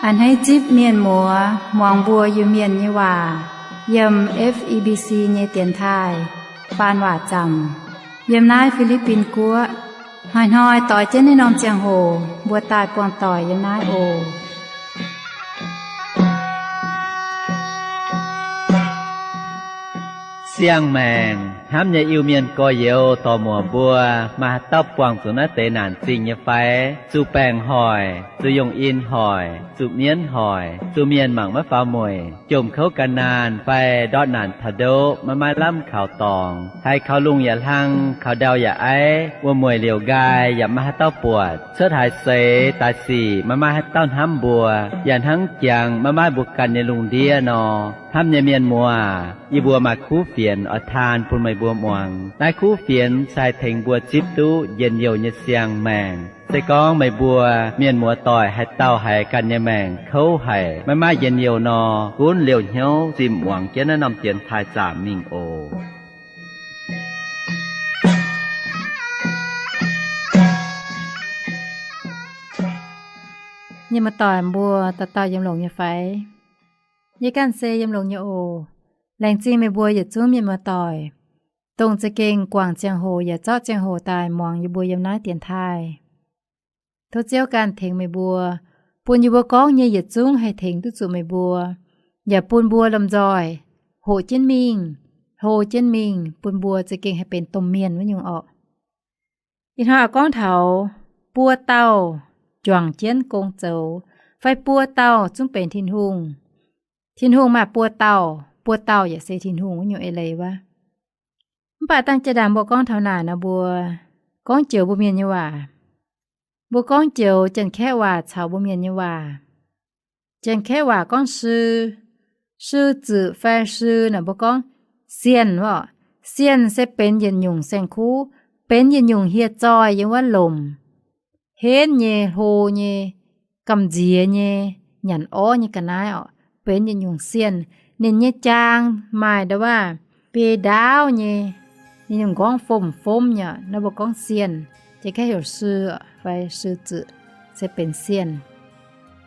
A'hneiv zipv mienh muoz muangx mbuo Iu-Mienh nyei waac yiem F E B C nyei dienx taaih faan waac zaamc yiem naaiv Fi^li^bin Guoqv. Hnoi-hnoi doix jienv naaiv norm ziangh hoc mbuo daaih buangh doic yiem naaiv oc. Siang-maengc hnamv nyei Iu-Mienh gorx-youz dorc-muoc mbuo, maaih haaix dauh buangh zuqc naaiv deix naanc zingh nyei fai? Zuqc baengc hoic, zuqc yongh in hoic, zuqc mienv hoic, zuqc mienh mangc maiv faaux mueic, jomc kouv gan naanh fai ndortv naanc taux ndoqv maiv maaih lamh kaux dorngx, haiz kaux lungh yaac hlang, kaux ndau yaac aiv, wuov mueic liouc nqaai yaac maiv maaih haaix dauh buatc, cuotv haaix seix daaih sic maiv maaih haaix dauh hnamv mbuo, yaac hnangv jangx maiv maaih mbuo ganh nyei lungh ndiev nor. Hnamv nyei mienh muoz, yie mbuo maaih kuv fienx oix taan bun meih mbuo muangx. Naaiv kuv fienx se haih tengx mbuo zipv duqv njien-youh nyei siang-maengc. Se gorngv meih mbuo mienh muoz doic haaix dauh haiz ganh nyei maengc kouv haic, maiv maaih njien-youh nor, gunv liouh hnyouv zimh muangx jienv naaiv norm dienx taaih zaamc mingh oc. Mienh muoz doic mbuo dauh dauh yiem longx nyei fai? Yie ganh se yiem longx nyei oc. Laengz zingh meih mbuo yietc zungv mienh muoz doic, dongh za'gengh guangc ziangh hoc yaac zorqv ziangh hoc daaih muangx yie mbuo yiem naaiv dienx taaih. Tov Ziouv ganh tengx meih mbuo, bun yie mbuo gorngv nyei yietc zungv haih tengx duqv zuqc meih mbuo, yaac bun mbuo lomh nzoih hoqc jienv mingh, hlo jienv mingh, bun mbuo za'gengh haih benx domh mienh wuov nyungc orqc. Ih hnoi oix gorngv taux buo dauh juangc jienv gong zoux, fai buo dauh zungv benx Tin-Hungh. Tin-Hungh maaih buo dauh, buo dauh yaac se Tin-Hungh wuov nyungc eix leiz wuov. Mv baac dangh jaa-ndaangc mbuo gorngv taux naaic nor, mbuo gorngv joux mbuo mienh nyei waac. Mbuo gorngv joux Janx-Kaeqv waac caux mbuo mienh nyei waac. Janx-Kaeqv waac gorngv ชื่อ, ชื่อ zuqc fai ชื่อ naaic mbuo gorngv sienh orqc. Sienh se benx yietc nyungc saeng-kuv, benx yietc nyungc hieh zoih yiem wuov lomc, henv nyei, hlo nyei, gamh nziex nyei, nyanc orv nyei ga'naaiv orqc, benx yietc nyungc sienh. Ninh nyei jaang maaih ndau waac biei ndaauv nyei, ninh nyungc nqorngv fomv-fomv nyei, naaiv mbuo gorngv sienh. Janx-Kaeqv heuc ชื่อ fai ชื่อ zuqc se benx sienh.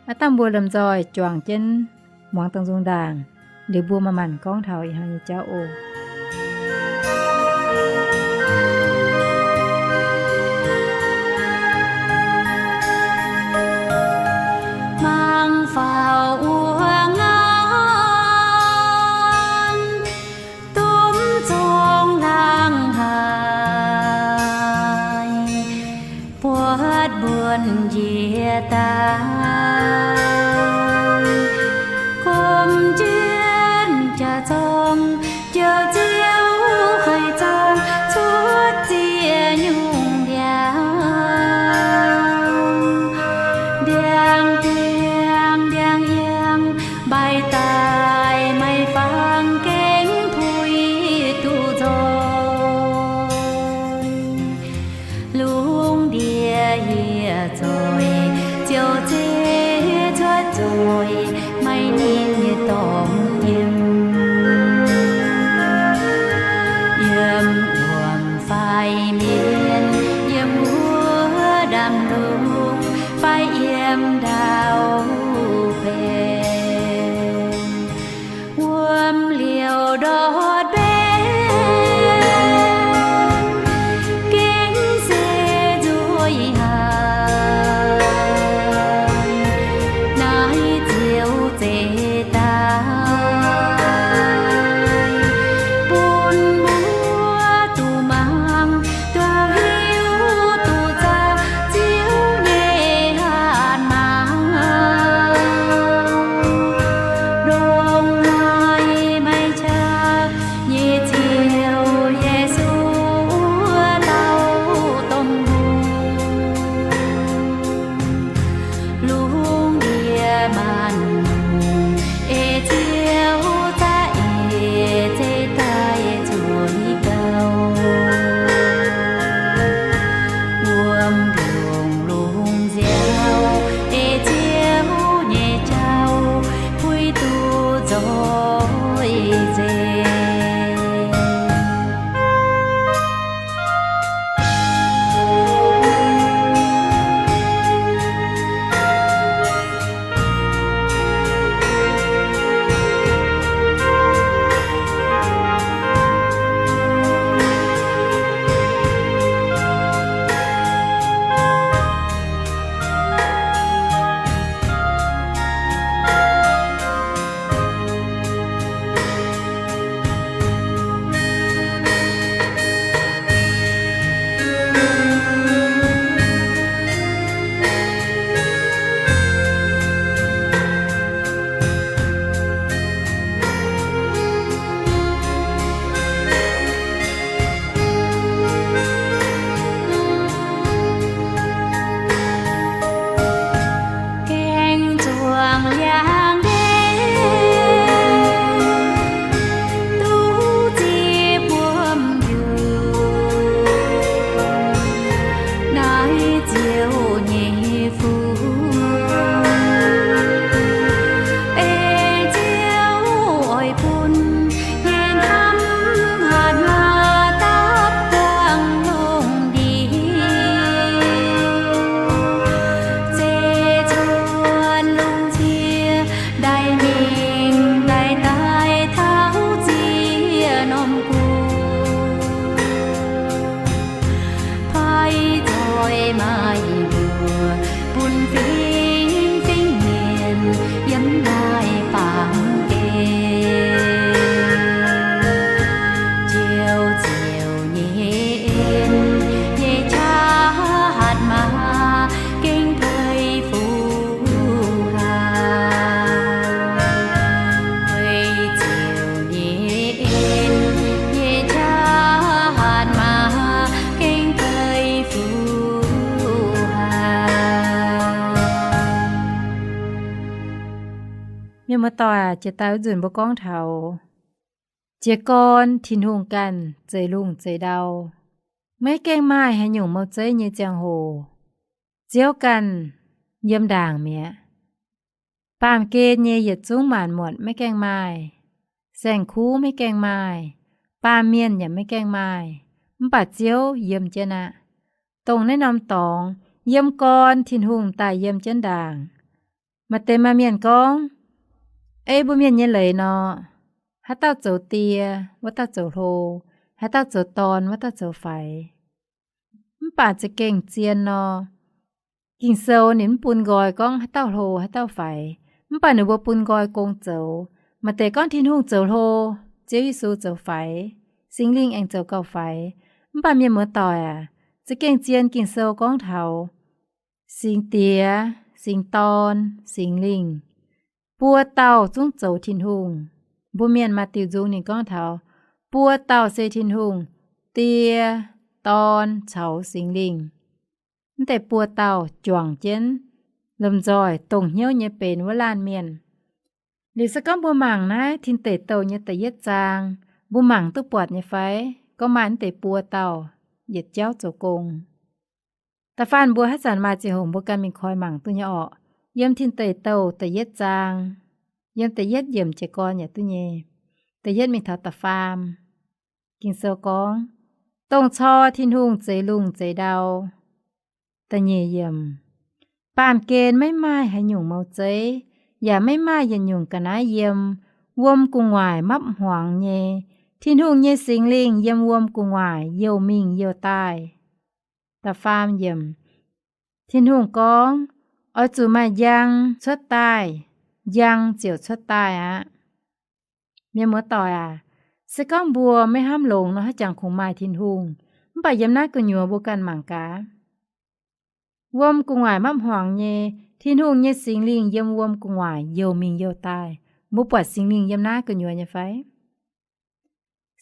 Aav dangh mbuo lomh nzoih juangc jienv muangx dongh nzung ndaangc, liuz mbuo manc-manc gorngv taux ih hnoi nyei jauv oc. Mangc faaux wuov ngaanc, domh zong laangz haic, buatc mbuonx njiec daaih, gomh jienv jaax zorng, jouh ziouv haic zorng, cuotv ziex nyungc ndiangx, ndiangx-ndiangx ndiangx Doic, jiex daaih wuov nzunc mbuo gorngv taux jiez gorn Tin-Hungh ganh zeix lungh zeix ndau. Maiv gaengh maaih haaix nyungc mouc zeiv nyei ziangh hoc, Ziouv ganh yiem ndaangc mi'aqv. Baamh gen nyei yietc zungv maanc muotc maiv gaengh maaih, saeng-kuv maiv gaengh maaih, baamh mienh yaac maiv gaengh maaih, mv baac Ziouv yiem jienv aqv. Dongh naaiv norm dorngx yiem gorn Tin-Hungh daaih yiem jienv ndaangc. Maaih deix maaih mienh gorngv, ei mbuo mienh nyei leiz nor, haaix dauh zoux die, wuov dauh zoux hlo, haaix dauh zoux dorn, wuov dauh zoux faix. Mv baac za'gengh zien nor, Ging-Sou ninh mv bun nqoi gorngv haaix dauh hlo haaix dauh faix, mv baac ninh mbuo bun nqoi gong zoux. Maaih deix gorngv Tin-Hungh zoux hlo, Ziouv Yesu zoux faix, Singx Lingh aengx zoux gauh faix. Mv baac mienh muoz-doic aac, za'gengh zien Ging-Sou gorngv taux Singx Diex, Singx Dorn, Singx Lingh, buo dauh zungv zoux Tin-Hungh. Mbuo mienh maaih diuh nzung ninh gorngv taux buo dauh se Tin-Hungh, Die, Dorn caux Singx Lingh. Mv deix buo dauh juangc jienv, lomh nzoih dongh hnyouv nyei benx wuov laanh mienh. Liuz se gorngv mbuo mangc naaiv Tin Deic Douh nyei da'yietv zaang, mbuo mangc duqv buatc nyei fai gorngv maaih mv deix buo dauh yietc jauv zoux gong? Da'faanh mbuo haaix zanc maaih ziangh hoc mbuo ganh mingh koi mangc duqv nyei orqc. Yiem Tin Deic Douh da'yietv zaang, yiem da'yietv yiemc jiez gorn yaac duqv nyei. Da'yietv mingh taux da'faam, Ging-Sou gorngv, Dongh cor Tin-Hungh zeix lungh zeix ndau. Da'nyeic yiemc, Baamh gen maiv maaih haaix nyungc mouc zeiv, yaac maiv maaih yietc nyungc ga'naaiv yiem, wuom gu'nguaaic mapv hmuangx nyei. Tin-Hungh nyei Singx Lingh yiem wuom gu'nguaaic youh mingh youh daaih. Da'faam yiemc, Tin-Hungh gorngv, Oix zuqc maaih njang cuotv daaih. Njang ziouc cuotv daaih aqv. Mienh muoz-doic aac, se gorngv mbuo maiv hnamv longx nor, haaix jangx kungx maaih Tin-Hungh? Mv baac yiem naaiv gu'nyuoz mbuo ganh mangc gaax, wuom gu'nguaaic mapv hmuangx nyei, Tin-Hungh nyei Singx Lingh yiem wuom gu'nguaaic youh mingh youh daaih. Mbuo buatc Singx Lingh yiem naaiv gu'nyuoz nyei fai?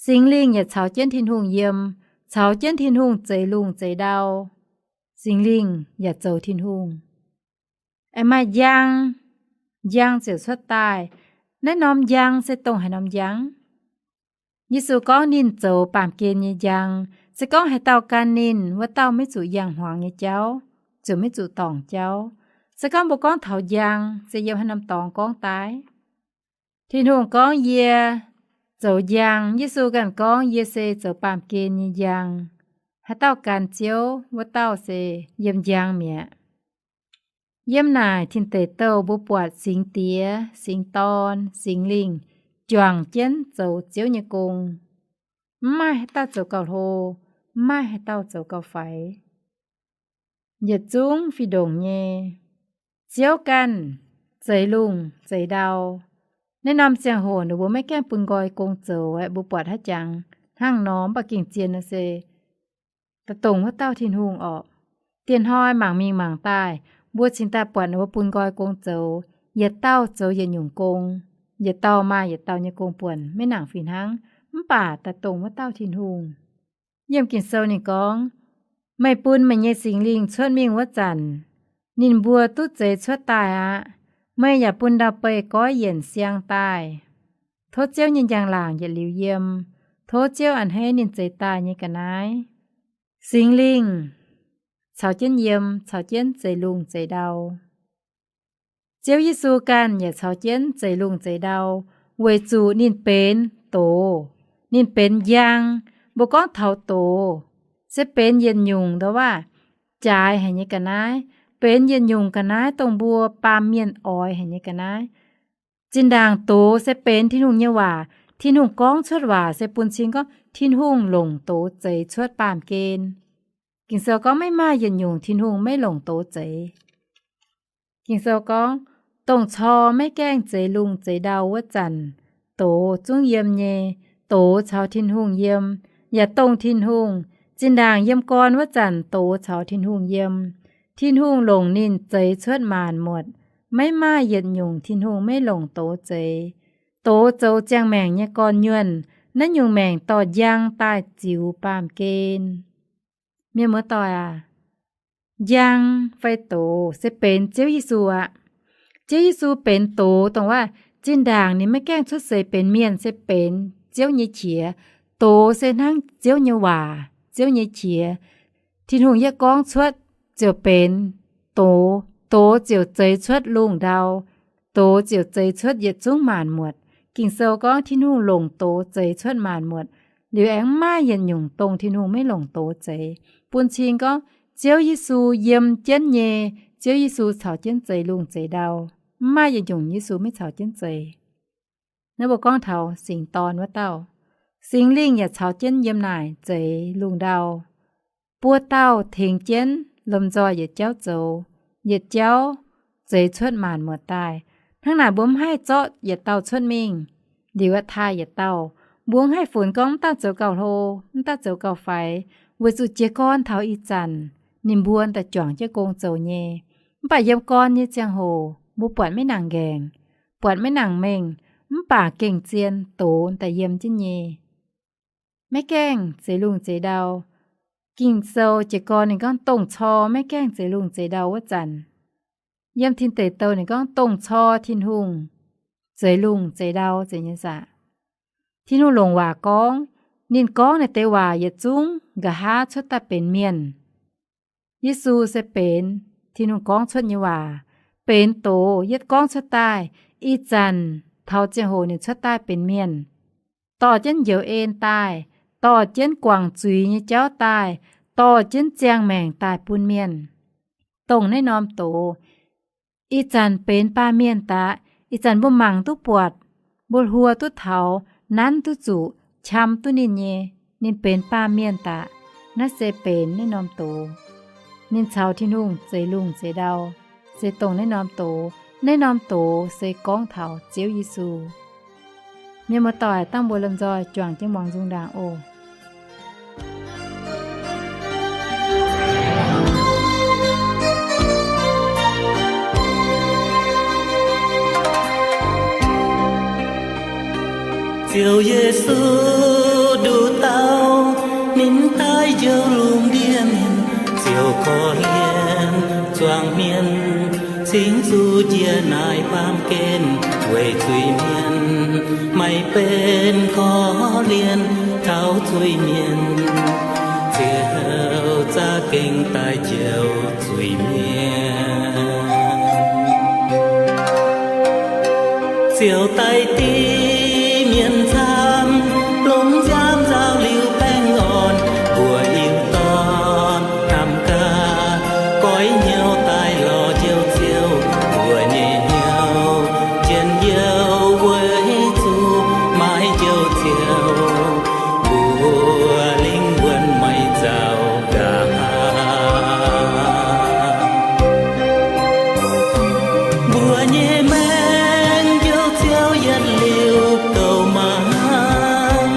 Singx Lingh yaac caux jienv Tin-Hungh yiem, caux jienv Tin-Hungh zeix lungh zeix ndau. Singx Lingh yaac zoux Tin-Hungh. Aengx maaih njang, njang ziouc cuotv daaih. Naaiv norm njang se dongh haaix norm njang? Yesu gorngv ninh zoux baamh gen nyei njang. Se gorngv haaix dauh gan ninh, wuov dauh maiv zuqc yangh hmuangx nyei jauv, ziouc maiv zuqc dorngc jauv. Se gorngv mbuo gorngv taux njang, se yiem haaix norm dorngx gorngv daaih? Tin-Hungh gorngv, Yie zoux njang. Yesu ganh gorngv, Yie se zoux baamh gen nyei njang. Haaix dauh gan Ziouv, wuov dauh se yiem njang mi'aqv. Yiem naaic Tin Deic Douh mbuo buatc Singx Diex, Singx Dorn, Singx Lingh juangc jienv zoux Ziouv nyei gong. Mv maaih haaix dauh zoux gauh hlo, mv maaih haaix dauh zoux gauh faix. Yietc zungv fih ndongc nyei. Ziouv ganh zeix lungh zeix ndau. Naaiv norm ziangh hoc ninh mbuo maiv gaengh bun nqoi gong zoux aeqv, mbuo buatc haaix jangx hnangv nor, mv baac gengh zien nor se da'dongh wuov dauh Tin-Hungh orqc. Dieh hnoi mangc mingh mangc daaih, mbuo cingx daaih buatc ninh mbuo bun nqoi gong zoux, yietc dauh zoux yietc nyungc gong, yietc dauh maaih yietc dauh nyei gong buonc, maiv nangc fih hnangv, mv baac da'dongh wuov dauh Tin-Hungh. Yiem Ging-Sou ninh gorngv, Meih bun meih nyei Singx Lingh cuotv mingh wuov zanc, ninh mbuo duqv zeix cuotv daaih aqv. Meih yaac bun ndau-beih goiv yienc siang daaih. Tov Ziouv nyei njang-laangc yietc liuz yiem. Tov Ziouv a'hneiv ninh zeix daaih nyei ga'naaiv. Singx Lingh caux jienv yiem, caux jienv zeix lungh zeix ndau. Ziouv Yesu ganh yaac caux jienv zeix lungh zeix ndau, weic zuqc ninh benx doz, ninh benx njang. Mbuo gorngv taux doz, se benx yietc nyungc ndau waac jaaix haic nyei ga'naaiv, benx yietc nyungc ga'naaiv dongh mbuo baamh mienh oix haic nyei ga'naaiv. Zinh ndaangc doz se benx Tin-Hungh nyei waac. Tin-Hungh gorngv cuotv waac se bun cing gorngv Tin-Hungh longc doz zeix cuotv baamh gen. Ging-Sou gorngv maiv maaih yietc nyungc Tin-Hungh maiv longc doz zeix. Ging-Sou gorngv, dongh cor maiv gaengh zeix lungh zeix ndau wuov zanc, doz zungv yiem nyei. Doz caux Tin-Hungh yiem, yaac dongh Tin-Hungh. Zinh ndaangc yiem gorn wuov zanc, doz caux Tin-Hungh yiem. Tin-Hungh longc ninh zeix cuotv maanc muotc. Maiv maaih yietc nyungc Tin-Hungh maiv longc doz zeix. Doz zoux ziangh maengc nyei gorn-nyuonh, naaiv nyungc maengc dorh njang daaih ziux baamh gen. Mienh muoz-doic aac, njang fai doz se benx Ziouv Yesu aqv. Ziouv Yesu benx doz, dongh waac Zinh ndaangc ninh maiv gaengh cuotv seix benx mienh se benx Ziouv nyei qiex. Doz se hnangv Ziouv nyei waac, Ziouv nyei qiex. Tin-Hungh yietv gorngv cuotv ziouc benx doz, doz ziouc zeix cuotv lungh ndau, doz ziouc zeix cuotv yietc zungv maanc muotc. Ging-Sou gorngv Tin-Hungh longc doz zeix cuotv maanc muotc, liuz aengx mv maaih yietc nyungc dongh Tin-Hungh maiv longc doz zeix. Bun cing gorngv Ziouv Yesu yiem jienv nyei, Ziouv Yesu caux jienv zeix lungh zeix ndau. Mv maaih yietc nyungc Yesu maiv caux jienv zeix. Naaiv mbuo gorngv taux Singx Dorn wuov dauh, Singx Lingh yaac caux jienv yiem naaic zeix lungh ndau. Buo dauh tengx jienv lomh nzoih yietc jauv zoux, yietc jauv zeix cuotv maanc muotc daaih. Hnangv naaic mbuo mv haih zorqv yietc dauh cuotv mingh liuz aqv taaih yietc dauh. Mbuo mv haih funx gorngv mv dauh zoux gauh hlo, mv dauh zoux gauh faix, weic zuqc jiez gorn taux ih zanc ninh mbuo daaih juangc jienv gong zoux nyei. Mv baac yiem gorn nyei ziangh hoc mbuo buatc maiv nangc nqaengc, buatc maiv nangc mengh, mv baac gengh zien doz daaih yiem jienv nyei. Maiv gaengh zeix lungh zeix ndau. Ging-Sou jiez gorn ninh gorngv dongh cor maiv gaengh zeix lungh zeix ndau wuov zanc, yiem Tin Deic Douh ninh gorngv dongh cor Tin-Hungh zeix lungh zeix ndau zeiz nyei saah. Tin-Hungh longc waac gorngv, ninh gorngv naaiv deix waac yietc zungv nqa'haav cuotv daaih benx mienh. Yesu se benx Tin-Hungh gorngv cuotv nyei waac, benx doz yietv gorngv cuotv daaih. Ih zanc taux ziangh hoc ninh cuotv daaih benx mienh, dorh jienv njoux en daaih, dorh jienv guangc zuiz nyei jauv daaih, dorh jienv ziangh maengc daaih bun mienh. Dongh naaiv norm doz ih zanc benx baamh mienh daaih. Ih zanc mbuo mangc duqv buatc, mbuo hluo duqv taux, nanv duqv zuqc, qam duqv ninh nyei, ninh benx baamh mienh daaih. Naaiv se benx naaiv norm doz. Ninh caux Tin-Hungh zeix lungh zeix ndau, se dongh naaiv norm doz. Naaiv norm doz se gorngv taux Ziouv Yesu. Mienh muoz-doic, dangh mbuo lomh nzoih juangc jienv muangx nzung ndaangc oc. Ziouv Yesu nduqc dauh, ninh daaih njoux lungh ndiev mienh, ziouc korv-lienh zuangx mienh, cingx zuqc njiec naaic baamh gen weic zuiz-mienh, maaih benx korv-lienh taux zuiz-mienh, ziouc za'gengh daaih njoux zuiz-mienh. Ziouv daaih div mienh camv, longc nziaamv nzaaux liuz baengh orn, mbuox Iu-Dorn hnamv gaax, goiv hnyouv daaih lorz Njoux Ziouv. Mbuo nyei hnyouv njien youh weic zuqc maiv Njoux Ziouv, mbuo lingh wuonh maiv nzauh nqa'haav. Mbuo nyei maengc Njoux Ziouv yietc liuz douc mangc,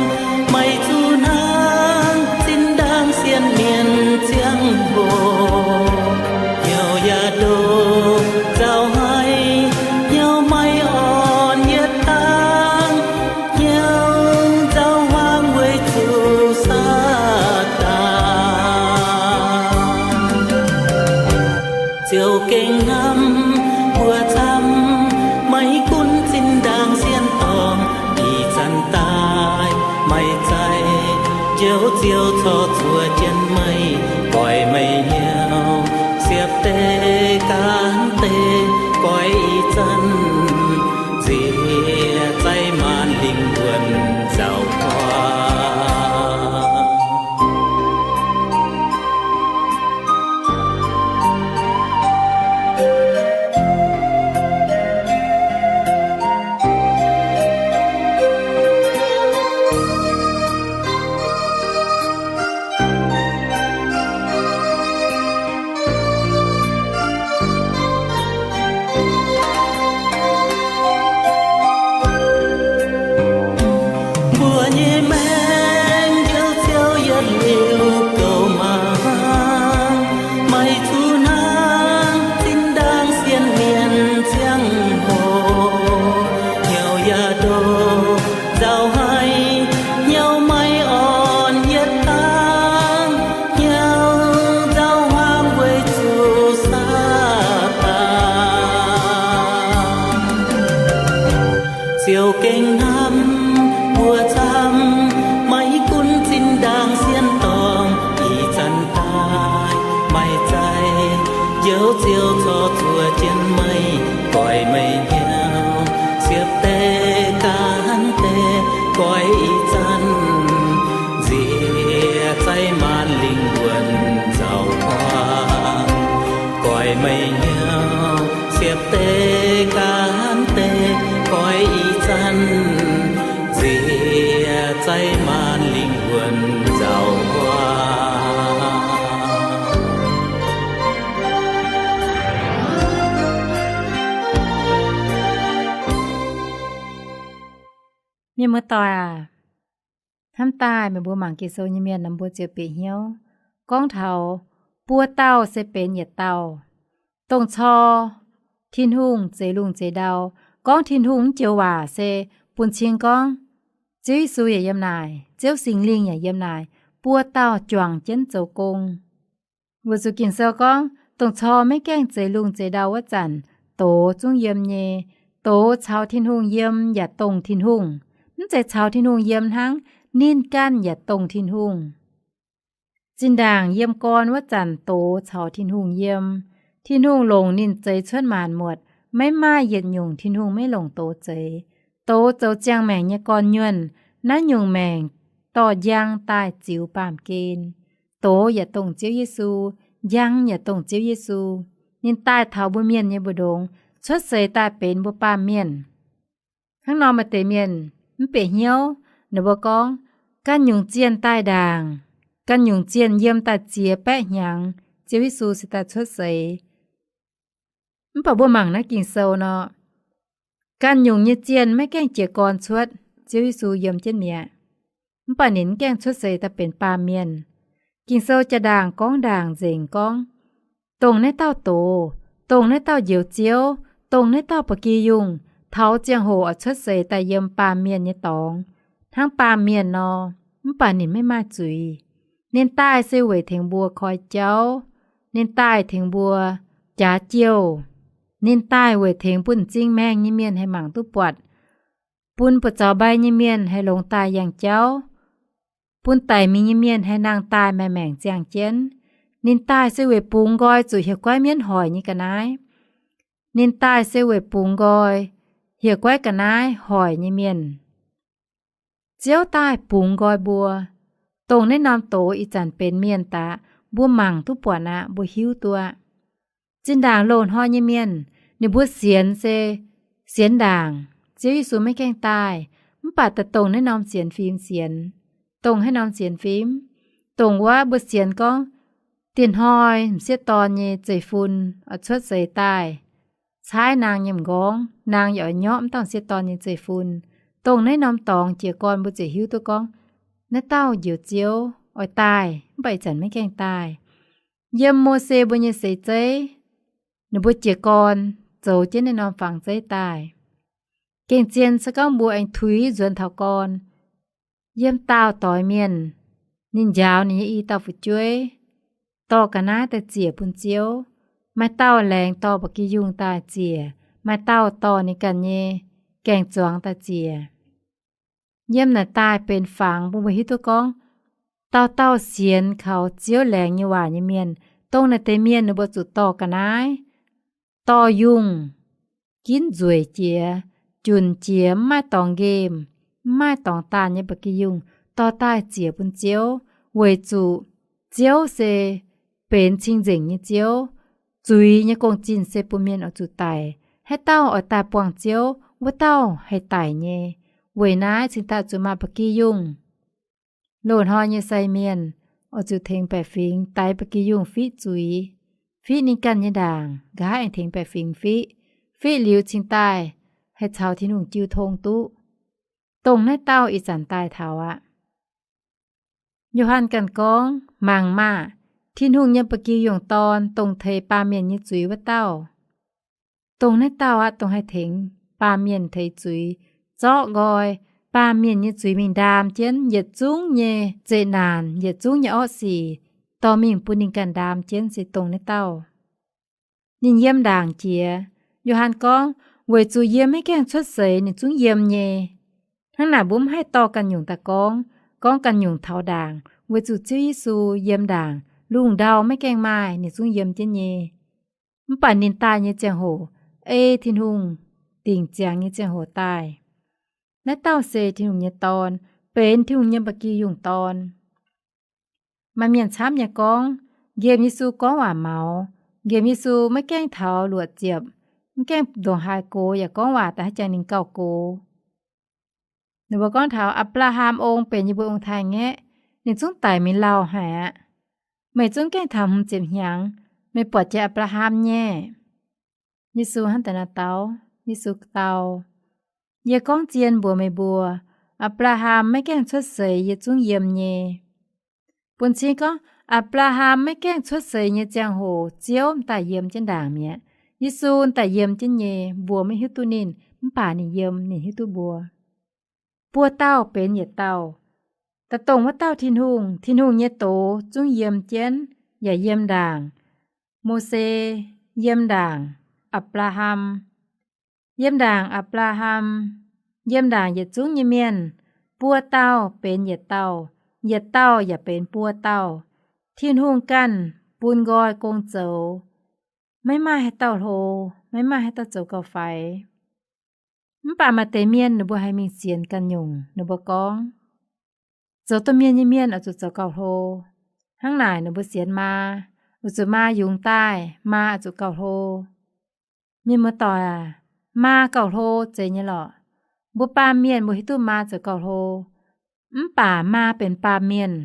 maiv zuqc hnangv zinh ndaangc sienx mienh ziangh hoc, hnyouv yaac ndoqc nzauh haic, hnyouv maiv orn yietc dangh, hnyouv nzauh hmuangx weic zuqc Saadaan. Ziouv gengh hnamv mbuo camv, maiv gunv zinh ndaangc sienx dorngh, ih zanc daaih maiv zeiz Njoux Ziouv corc zuoqc jienv meih, goiv meih hnyouv siepv deix gaanv deix, goiv ih zanc nziex zaih maanc lingh wuonh nzauh guaax. Gengh hnamv mbuo camv, maiv gunv zinh ndaangc sien dorngx, ih zanc daaih maaih zeiv, njoux Ziouv corc zuov jienv meih, goix meih hnyouv siepv deix gaanv deix, goix ih zanc nziex zaih maanc lingh wuonh nzauh huaang. Goix meih hnyouv siepv deix gaanv deix, goix ih zanc nziex zaih maanc lingh wuonh nzauh huaang. Mienh muoz-doic aac, hnamv daaih meih mbuo mangc Ging-Sou nyei mienh nor, mbuo ziouc bieqc hnyouv gorngv taux buo dauh se benx yietc dauh. Dongh cor Tin-Hungh zeix lungh zeix ndau, gorngv Tin-Hungh mv joux waac se bun cing gorngv Ziouv Yesu yaac yiem naaic, Ziouv Singx Lingh yaac yiem naaic, buo dauh juangc jienv zoux gong. Weic zuqc Ging-Sou gorngv dongh cor maiv gaengh zeix lungh zeix ndau wuov zanc, doz zungv yiem nyei. Doz caux Tin-Hungh yiem yaac dongh Tin-Hungh. Mv zeiz caux Tin-Hungh yiem hnangv, ninh ganh yaac dongh Tin-Hungh. Zinh ndaangc yiem gorn wuov zanc doz caux Tin-Hungh yiem. Tin-Hungh longc ninh zeix cuotv maanc muotc, maiv maaih yietc nyungc Tin-Hungh maiv longc doz zeix. Doz zoux ziangh maengc nyei gorn-nyuonh, naaiv nyungc maengc dorh njang daaih ziux baamh gen. Doz yaac dongh Ziouv Yesu, njang yaac dongh Ziouv Yesu. Ninh daaih taux mbuo mienh nyei mbu'ndongx, cuotv seix daaih benx mbuo baamh mienh. Hnangv nor maaih deix mienh mv bieqc hnyouv, ninh mbuo gorngv, ganh nyungc zienh daaih ndaangc, ganh nyungc zienh yiem daaih ziex baeqv hnyangx, Ziouv Yesu se daaih cuotv seix. Mv baac mbuo mangc naaiv Ging-Sou nor, ganh nyungc nyei zienh maiv gaengh jiez gorn cuotv, Ziouv Yesu yiem jienv mi'aqv. Mv baac ninh mv gaengh cuotv seix daaih benx baamh mienh. Ging-Sou jaa-ndaangc gorngv ndaangc nzengc gorngv, dongh naaiv dauh doz, dongh naaiv dauh Njoux Ziouv, dongh naaiv dauh Ba'gi Yungh, taux ziangh hoc oix cuotv seix daaih yiem baamh mienh nyei dorngx, hnangv baamh mienh nor, mv baac ninh maiv maaih zuiz. Ninh daaih se weic tengx mbuo koi jauv. Ninh daaih tengx mbuo jaax jouh. Ninh daaih weic tengx bun m'zing maengh nyei mienh haih mangc duqv buatc, bun buoz-zaux mbai nyei mienh haih longx daaih yangh jauv, bun daic mingh nyei mienh haih nangh daaih maaih maengc ziangh jienv. Ninh daaih se weic bungx nqoi zuqc hieh guaiv mienv hoic nyei ga'naaiv. Ninh daaih se weic bungx nqoi hieh guaiv ga'naaiv hoic nyei mienh. Ziouv daaih bungx nqoi mbuo. Dongh naaiv norm doz ih zanc benx mienh daqv, mbuo mangc duqv buatc aqv, mbuo hiuv duqv aqv. Zinh ndaangc loz-hnoi nyei mienh, ninh mbuo sienx se sienx ndaangc, Ziouv Yesu maiv gaengh daaih, mv baac daaih dongh naaiv norm sienx fim sienx. Dongh haaix norm sienx fim? Dongh wuov mbuo sienx gorngv, dieh hnoi m'sieqv dorn nyei zeiv-fun oix cuotv seix daaih, caaiv naang nyei m'nqorngv, naang yaac oix nyorqv m'dauh m'sieqv dorn nyei zeiv-fun. Dongh naaiv norm dorngx jiez gorn mbuo ziouc hiuv duqv gorngv, naaiv dauh Njoux Ziouv oix daaih, mv baac ih zanc maiv gaengh daaih. Yiem Mose mbuo nyei seix zeiv, ninh mbuo jiez gorn zoux jienv naaiv norm fangx zeiv daaih. Gengh zien se gorngv mbuo aengx tuix nzuonx taux gorn, yiem daauh doix mienh, ninh njaaux ninh nyei i dauh fu'jueiv dorh ga'naaiv daaih ziec bun Ziouv. Maaih dauh laengz dorh ba'gi yungh daaih ziec, maaih dauh dorh ninh ganh nyei gaeng-zuangx daaih ziec. Yiem naaic daaih benx fangx bun mbuo hiuv duqv gorngv, dauh dauh sienx kaux Ziouv laengz nyei waac nyei mienh, dongh naaic deix mienh ninh mbuo zuqc dorh ga'naaiv, dorh yungh, ginv nzueic jiex, junc jiex, mv maaih dorngx nqemh, mv maaih dorngx daanh nyei ba'gi yungh, dorh daaih ziec bun Ziouv, weic zuqc Ziouv se benx cing-nzengc nyei Ziouv. Zuiz nyei gong-zinh se bun mienh oix zuqc daic. Haaix dauh oix daaih buangh Ziouv, wuov dauh haih daic nyei. Weic naaiv cingx daaih zuqc maaih ba'gi yungh. Loz-hnoi nyei sai mienh oix zuqc tengx baeqc fingx daix ba'gi yungh fiqv zuiz, fiqv ninh ganh nyei ndaangc, nqa'haav aengx tengx baeqc fingx fiqv. Fiqv liuz cingx daaih haih caux Tin-Hungh jiu tong duqv. Dongh naaiv dauh ih zanc daaih taux aqv. Yo^han ganh gorngv, mangc maah! Tin-Hungh nyei ba'gi yungh Dorn, dongh teix baamh mienh nyei zuiz wuov dauh. Dongh naaiv dauh aqv, dongh haih tengx baamh mienh teix zuiz, zorqv nqoi baamh mienh nyei zuiz mingh ndaam jienv yietc zungv nyei zeqc naanc, yietc zungv nyei orqv sic, dorh mingh bun ninh ganh ndaam jienv, se dongh naaiv dauh. Ninh yiem ndaangc jiex. Yo^han gorngv, Weic zuqc yiem maiv gaengh cuotv seix ninh zungv yiem nyei. Hnangv naaic mbuo mv haih dorh ganh nyungc daaih gorngv, gorngv ganh nyungc taux ndaangc, weic zuqc Ziouv Yesu yiem ndaangc, lungh ndau maiv gaengh maaih ninh zungv yiem jienv nyei. Mv baac ninh daaih nyei ziangh hoc, ei Tin-Hungh dingc ziangx nyei ziangh hoc daaih. Naaiv dauh se Tin-Hungh nyei Dorn, benx Tin-Hungh nyei mba'gi yungh dorn. Maaih mienh camv nyei gorngv, nqemh Yesu gorngv waac maux, nqemh Yesu maiv gaengh taux luoqc ziepc, mv gaengh ndongc haaix gox yaac gorngv waac daaih haaix jangx ninh gauh gox. Ninh mbuo gorngv taux Apc^laa^ham ong benx yie mbuo ong-taaix-ngaeqv, ninh zungv daic mingh lauh haic aqv. Meih zungv gaengh taux hmz ziepc hnyangx, meih buatc jiex Apc^laa^ham nyei? Yesu hnangv daaih nor dau, Yesu dau, Yie gorngv zien mbuox meih mbuo, Apc^laa^ham maiv gaengh cuotv seix yie zungv yiem nyei. Bun cing gorngv Apc^laa^ham maiv gaengh cuotv seix nyei ziangh hoc Ziouv m'daaih yiem jienv ndaangc mi'aqv. Yesu m'daaih yiem jienv nyei, mbuo maiv hiuv duqv ninh, mv baac ninh yiem, ninh hiuv duqv mbuo. Buo dauh benx yietc dauh. Daaih dongh wuov dauh Tin-Hungh, Tin-Hungh nyei doz zungv yiem jienv yaac yiem ndaangc Mose, yiem ndaangc Apc^laa^ham, yiem ndaangc Apc^laa^ham, yiem ndaangc yietc zungv nyei mienh. Buo dauh benx yietc dauh, yietc dauh yaac benx buo dauh. Tin-Hungh ganh bun nqoi gong zoux, maiv maaih haaix dauh hlo, maiv maaih haaix dauh zoux gauh faix. Mv baac maaih deix mienh ninh mbuo haiz mingh sienx ganh nyungc, ninh mbuo gorngv, zoux domh mienh nyei mienh oix zuqc zoux gauh hlo. Hnangv naaic ninh mbuo sienx maa, weic zuqc maa yungz daaih, maa oix zuqc gauh hlo. Mienh muoz-doic aac, maa gauh hlo zeiz nyei lorqc. Mbuo baamh mienh mbuo hiuv duqv maa zoux gauh hlo, mv baac maa benx baamh mienh.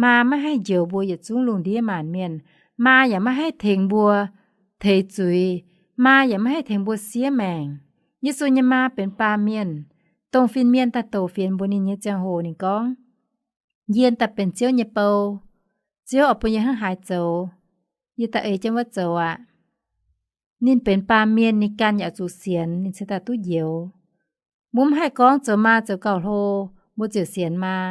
Maa maiv haih njoux mbuo yietc zungv lungh ndiev maanc mienh. Maa yaac maiv haih tengx mbuo teix zuiz. Maa yaac maiv haih tengx mbuo siev maengc. Yesu nyei maa benx baamh mienh. Dongh fin-mienh daaih douc fienx mbuox ninh nyei ziangh hoc ninh gorngv, yie daaih benx Ziouv nyei bou. Ziouv oix bun yie hnangv haaix zoux, yie daaih ei jienv wuov zoux aqv. Ninh benx baamh mienh, ninh ganh yaac zuqc sienx, ninh cingx daaih duqv njoux. Mbuo mv haih gorngv zoux maa zoux gauh hlo, mbuo ziouc sienx maa,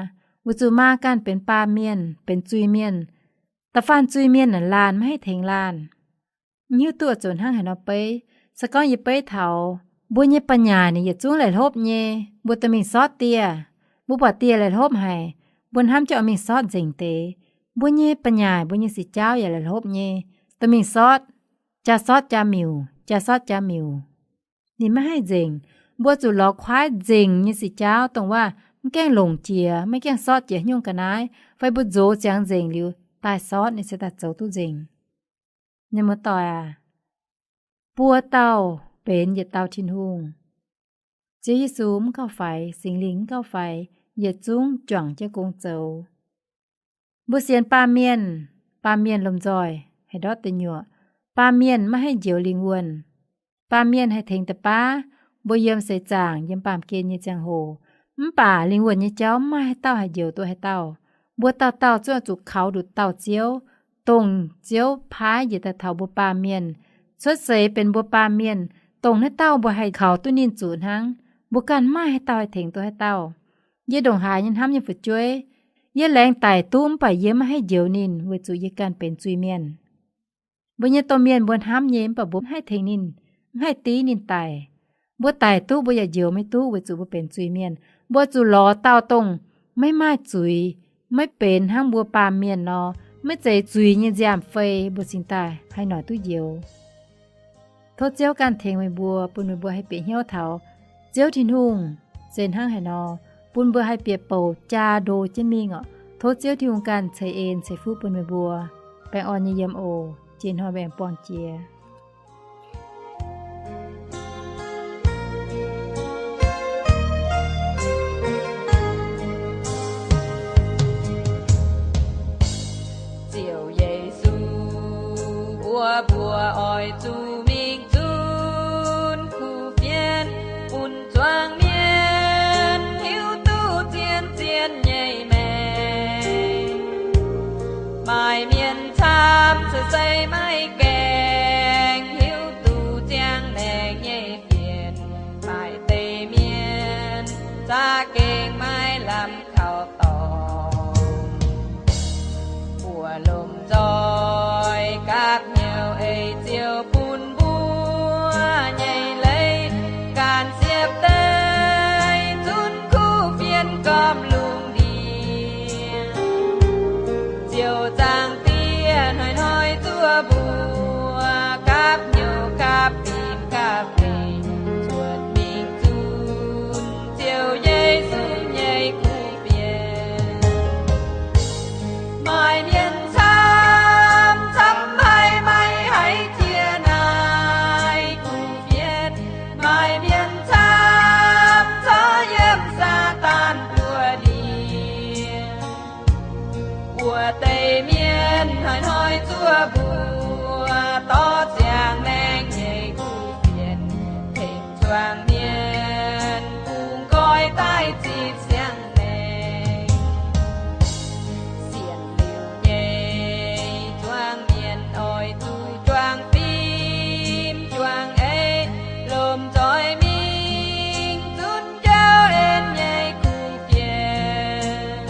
weic zuqc maa ganh benx baamh mienh, benx zuiz-mienh. Da'faanh zuiz-mienh naaic laanh maiv haih tengx laanh. Mv hiuv duqv oix zuqc hnangv haaix nor beiv. Se gorngv yie beiv taux, mbuo nyei ba'nyaaic ninh yietc zungv laih hlopv nyei, mbuo dorh mingh sortv dieh. Mbuo buatc dieh laih hlopv haic, mbuo hnamv jienv oix mingh sortv nzengc deix. Mbuo nyei ba'nyaaic, mbuo nyei sic jaauv yaac laih hlopv nyei, dorh mingh sortv, jaa sortv jaa miuc, jaa sortv jaa miuc. Ninh maiv haih nzengc. Mbuo zuqc lorz kuaaiv nzengc nyei sic jaauv, dongh waac mv gaengh longc jiex, maiv gaengh sortv jiex nyungc ga'naaiv, fai mbuo nzox ziangx nzengc liuz daaih sortv, ninh se daaih zoux duqv nzengc. Mienh muoz-doic aac, buo dauh benx yietc dauh Tin-Hungh. Ziouv Yesu mv gauh faix, Singx Lingh mv gauh faix, yietc zungv juangc jienv gong zoux. Mbuo sienx baamh mienh, baamh mienh lomh nzoih haih ndortv deic nyuoqc. Baamh mienh maiv haih njoux lingh wuonh. Baamh mienh haih tengx deix baav mbuo yiem seix zaangc, yiem baamh gen nyei ziangh hoc, mv baac lingh wuonh nyei jauv maiv maaih haaix dauh haih njoux duqv haaix dauh. Mbuo dauh dauh zungv oix zuqc kaux nduqc dauh Ziouv, dongh Ziouv paaiv njiec daaih taux mbuo baamh mienh, cuotv seix benx mbuo baamh mienh. Dongh naaiv dauh mbuo haih kaux duqv ninh zuqc hnangv. Mbuo ganh maiv maaih haaix dauh haih tengx duqv haaix dauh. Yie ndongc haaix nyei hnamv nyei fu'jueiv, yie laengz daic duqv mv baac yie maiv haih njoux ninh, weic zuqc yie ganh benx zuiz-mienh. Mbuo nyei domh mienh mbuo hnamv nyei, mv baac mbuo mv haih tengx ninh, mv haih div ninh daic. Mbuo daic duqv mbuo yaac njoux maiv duqv, weic zuqc mbuo benx zuiz-mienh. Mbuo zuqc lorz dauh dongh maiv maaih zuiz, maiv benx hnangv mbuo baamh mienh nor, maiv zeiz zuiz nyei nziaamv-fei, mbuo cingx daaih haih noic duqv njoux. Tov Ziouv ganh tengx meih mbuo, bun meih mbuo haih bieqc hnyouv taux Ziouv Tin-Hungh se hnangv haaix nor, bun mbuo haih bieqc bouc jaa ndo jienv mingh orqc. Tov Ziouv Tin-Hungh ganh ceix en ceix fuqv bun meih mbuo. Baengh orn nyei yiem oc. Jiex hnoi mbuo aengx buangh jiex. Ziouv Yesu mbuox mbuo oix zuqc mingh zunv kuv fienx, bun zuangx mienh hiuv duqv zien zien nyei maengc. Maaih mienh camv se sei maiv gaengh hiuv duqv ziangh laengz nyei fienx. Maaih deix mienh za'gengh maiv lamh kaux dorngx. Mbuo lomh nzoih gapv hnyouv ei Ziouv bun mbuo nyei zipv siang-maengc. Sienx liuz nyei zuangx mienh oix zuqc juangc fim juangc eix, lomh nzoih mingh zunv jauv en nyei kuv fienx.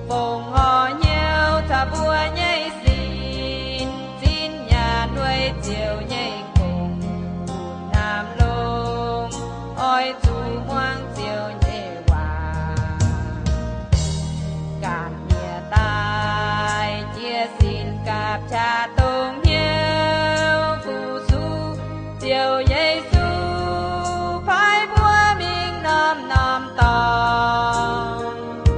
Fongc horc hnyouv caux mbuo nyei sin, zinh nyaanh weic Ziouv nyei gong, bun hnamv longx oix zuqc muangx Ziouv nyei waac. Ganh mienh daaih jiez sin gapv qaqv dongh hnyouv fu-sux Ziouv Yesu, paaiv mbuo mingh norm-norm dorngx.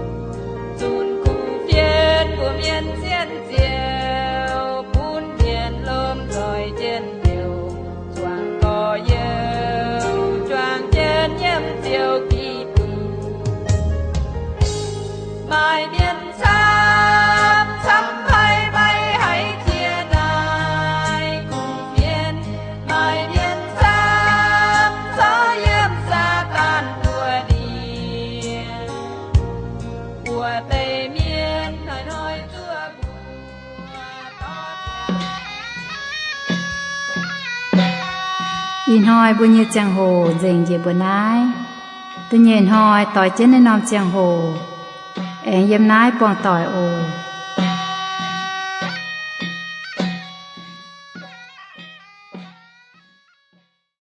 Zunc kuv fienx mbuox mienh sienx Ziouv, bun mienh lomh nzoih jienv Ziouv, zuangx gorx-youz juangc jienv yiem Ziouv Giduc. Maaih mienh camv, camv haic, maiv haih jiex naaiv kuv fienx. Maaih mienh camv corc yiem Saadaan buoz-ndiev, buoz-ndiev mienh hnoi-hnoi zuov mbuo. Ih hnoi mbuo nyei ziangh hoc nzengc njiec mbuo naaiv. Da'nyeic hnoi doix jienv naaiv norm ziangh hoc aengx yiem naaiv buangh doic oc.